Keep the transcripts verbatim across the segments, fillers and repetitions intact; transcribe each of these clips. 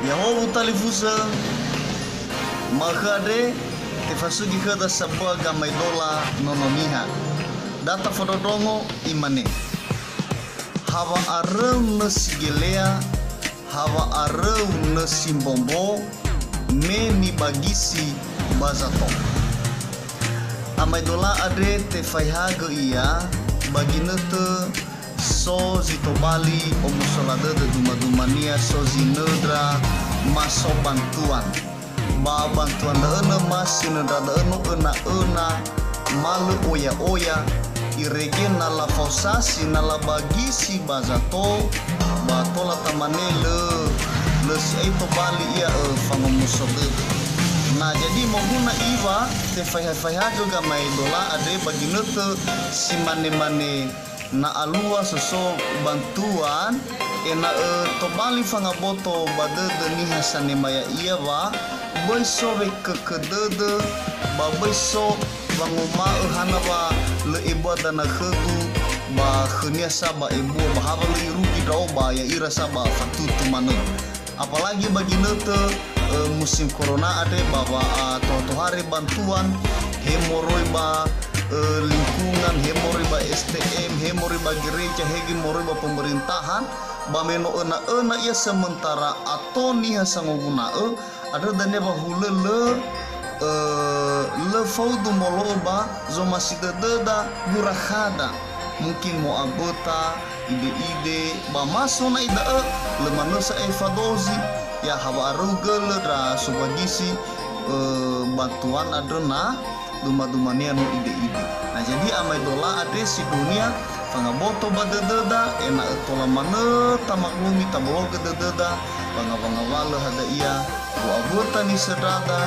Ya'ahowu talifusö, ma'ökhö andre, tefasugi khöda sambua gamaedola Nono Niha. Da tafondrondrongo, imane, hawa'aröu nösi gelea, hawa'aröu nösi mbombo, me nibagisi ba zato. Amaedola andre tefaehagö ia ba ginötö so zi tobali omusola dödö duma-dumania, so zi nöndra, ma so bantuan. Ba bantuan da'ö nö ma sinöndra da'ö no öna-öna, ma lö oya-oya, irege na lafaosasi, na labagisi ba zato, ba tola tamane lö, lö si'ai tobali ia ö fangomuso dödö. Na jadi moguna iwa, tefaeha-faehagö gamaedola andre ba ginötö si mane-mane na alua soso bantuan, ena'ö tobali fangaboto ba dödö niha sanema ya'ia wa böi so wekökö dödö, ba böi so wanguma'ö hana wa lö ebua dana khögu, ba khönia sa ba ebua, ba ha wa lö irugi ndra'o ba ya'ira sa ba fatutu manö. Apalagi ba ginötö, eh, musim corona andre ba wa'atoha-tohare bantuan, he moroi ba, eh, lingkungan, he moroi ba S T M, he moroi ba gereja, he ge moroi ba pemerintahan, ba me no öna-öna ia sementara ato niha sangoguna'ö, andrö dania wa hulö lö, eh, lö faudu molo'ö ba zomasi dödöda gurakhada. Mungkin mo'aböta, ide-ide, ba ma so na'i da'ö, lö manö sa'ae fadozi, ya, hawa'aröu gölö ndra sobagisi, ö, bantuan andrö na duma-dumania no ide-ide. Na jadi amaedola andre sidunia, fangaboto ba dödöda, ena'ö tola manö tamaklumi tabologö dödöda, ba ngawa-ngawalö hadia ia, Wa'aböta nisöndrada,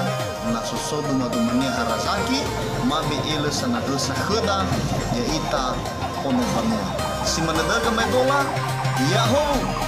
na soso duma-dumania ha razaki, ma be'e lö sanandrösa khöda, ya'ita ono mbanua. Si manö da'ö gamaedola, ya'ahowu!